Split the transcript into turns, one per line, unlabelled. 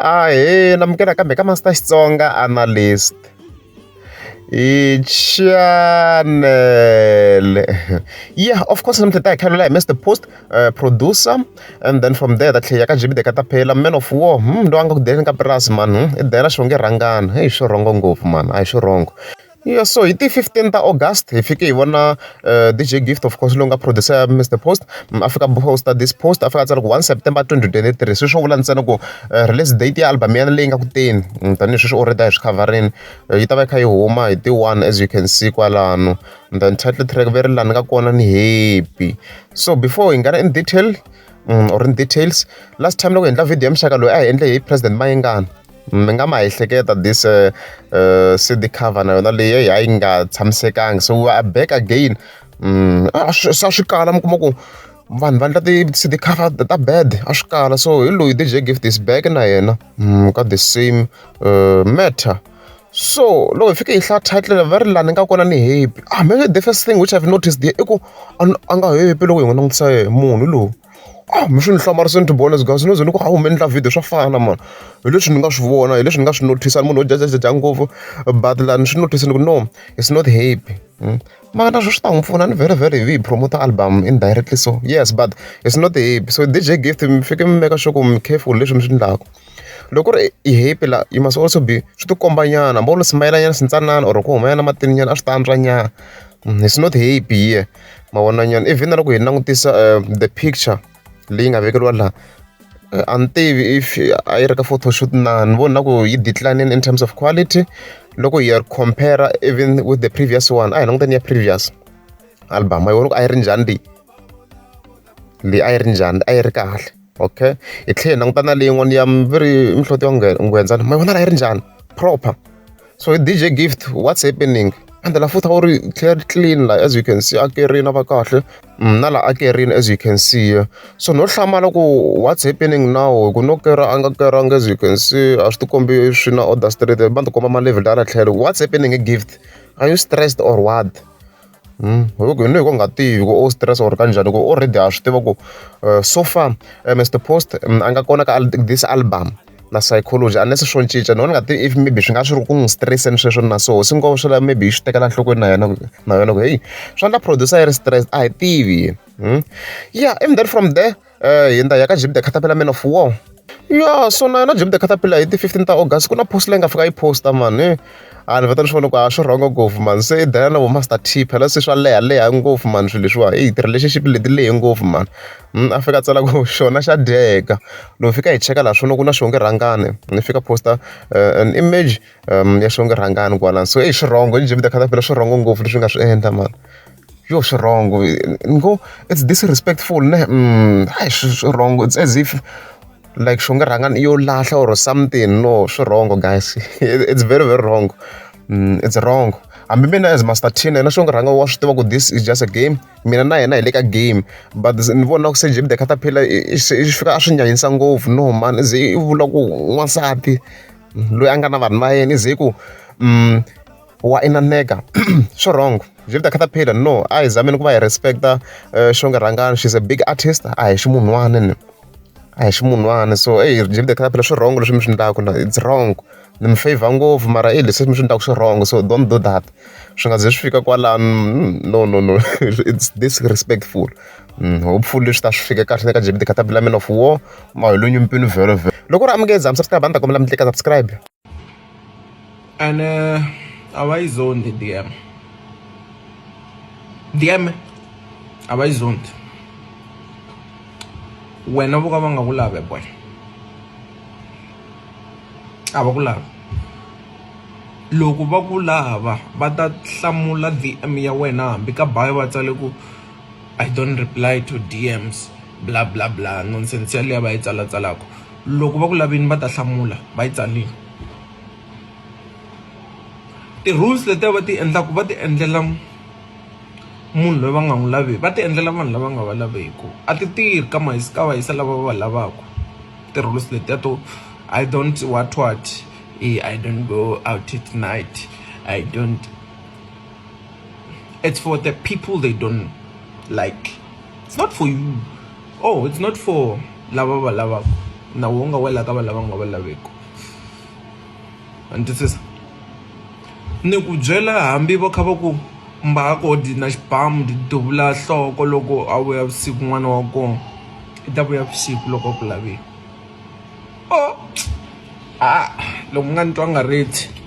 Ahee namukela kambe ka Master Xitsonga analyst hi channel yeah of course namuntlha ta hi khalela hi Mr Post producer and then from there ta tlhela ka JB the Katapela man of war loyi a nga ku deleni ka purasi mani i dela xonge rhangana heyi swi rhongo ngopfu mani a hi swi rhongo. Yeah, so hi ti 15 ta August hi fike hi vona DJ Gift of course lowu nga producer ya Mr Post a fika posta this post a fika a tsala ku 1 September 2023 sweswo swo vula ntsena ku release date ya album ya leyi nga ku teni tanihi sweswi already a hi swi khavharini yi ta va yi kha yi huma hi ti 1 as you can see kwalano and then title track ve ri laha ni nga kona ni happy so before hi nghena in detail or in details last time loko hi endla video ya muxaka loyi a hi endle hi President Mayengani mi nga ma ehleketa this CD cover na yona leyi a yi nga tshamisekanga so we are back again a swi a swi kala mi kuma ku vanhu va endla ti-CD cover ta bad a swi kala so hi loyi D_J Gift is back na yena ka the same matter so loko hi fike hi hlaya title va ri laha ni nga kona ni happy ah maybe the first thing which I've noticed there i ku a nga happy loko hi n'wi langutisa yena munhu lowu ah mi swi ni hlamarisini to be honest guys no ze ni ku hawu mi endla video swa fana man hi leswi ni nga swi vona hi leswi ni nga swi notice ni munhu wo jajajaja ngopfu but laha ni swi notice ni ku no it's not happy mara na swo swi ta n'wi pfuna ni vhele vhele hi promote album indirectly so yes but it's not happy so D_J Gift mi fike mi make sure ku mi careful leswi mi swi endlaku loko ku ri i happy la you must also be swi ti komba nyana hambi wo smile nyana swintsanana or ku huma nyana matini nyana a swi ta antswa nyana it's not happy here ma vona nyana even na loko hi langutisa the picture leyi nga vekeriwa laha a ni tivi if a yi ri ka photoshoot na ni vona ku yi decline in terms of quality loko hi ya compare even with the previous one a hi languteni ya previous album a yi vona ku a yi ri njhani leyi leyi a yi ri njhani a yi ri kahle okay hi tlhela hi languta na leyin'wana ya va ri mihloti ya nghwendzana ma yi vona la yi ri njhani proper so hi D_J Gift what's happening ende la futhi a wu ri tlhela ri clean la as you can see a kerini a va kahle na la a kerini as you can see so no hlamala ku what's happening now hi ku no kera a nga keranga as you can see a swi ti kombi swi na order straight va ti komba ma-level hala tlhelo what's happening hi Gift are you stressed or what hi ku hi ku nga tivi ku o stress or kanjhani ku already ha swi tiva ku so far Mr Post a nga kona ka this album na psychology unless swo cinca ni vona nga tivi if maybe swi nga swi ri ku n'wi stress-eni sweswo na so hosi ngopfu swi lava maybe yi swi tekela enhlokweni na yena na yona ku heyi swi endla producer yi ri stressed a hi tivi yeah and then from there hi ndza ya ka Jim the Caterpillar Man of War ya so na yena Jim the Caterpillar hi ti 15 ta August ku na post leyi nga fika yi posta mani a ni vheta ni swi vona ku a swi rhongo ngopfu mani se i dela na vo Master T phela se swa leha leha ngopfu mani swilo leswiwa eyi ti-relationship leti lehe ngopfu mani a fika a tsala ku xona xa dyeka loko fika hi cheka laha swona ku na xonge rhangani ni fika posta an image ya xonge rhangani kwalano so eyi swi rhongo Jim the Caterpillar swi rhongo ngopfu leswi nga swi endla mani yo swi wrong ni ngo it's disrespectful ne hayi swi wrong it's as if like xonge rhangani yo lahla or something no swi wrong guys it's very very wrong it's wrong hambi mina as Master T na yena xonge rhanga wa swi tiva ku this is just a game mina na yena hi le ka game but ni vona ku se Jim the Caterpillar i fika a swi nyanyisa ngopfu no man i ze i vula ku n'wansati loyi a nga na vanhu va yena i ze ku wa inaneka swi wrong Jim the Caterpillar no a hi zameni ku va hi respecta Xonge Rhangani she's a big artist a hi ximunhwani ni a hi ximunhwani so eyi Jim the Caterpillar swi wrong leswi mi swi endlaku na it's wrong ni mi favor ngopfu mara eyi leswi mi swi endlaku swi wrong so don't do that swi nga ze swi fika kwalano no no no it's disrespectful hopefully leswi ta swi fika kahle na ka Jim the Caterpillar Man of War ma hi lo nyimpini vhele vhele loko u ri amukeza mi subscribe a ni ta kombela mi tlika subscribe
And a va yi zondi D_M D_M a va yi zondi wena vo ka va nga ku lavi boy a va ku lavi loko va ku lava va ta hlamula D_M ya wena hambi ka bio va tsale ku I don't reply to D_Ms bla bla bla nonsense yaliya va yi tsalatsalaku loko va ku lavini va ta hlamula va yi tsalile ti-rules letiya va ti endlaku va ti endlela munhu loyi va nga n'wi lavi va ti endlela vanhu lava nga va laveku a ti tirhi ka ka vahisa lava va va lavaku ti-rules letiya to I don't what what I don't go out at night I don't it's for the people they don't like it's not for you oh it's not for lava va lavaku. Nawu wu nga wela ka vanhu lava nga va laveki. Wa ni twisisa? Ni ku byela hambi va kha va ku mbakodi na xibamu ti duvula nhloko loko a vuya vusiku n'wana wa kona i ta vuya vusiku loko a ku lavile. Oh a loko mi nga ni twanga rate.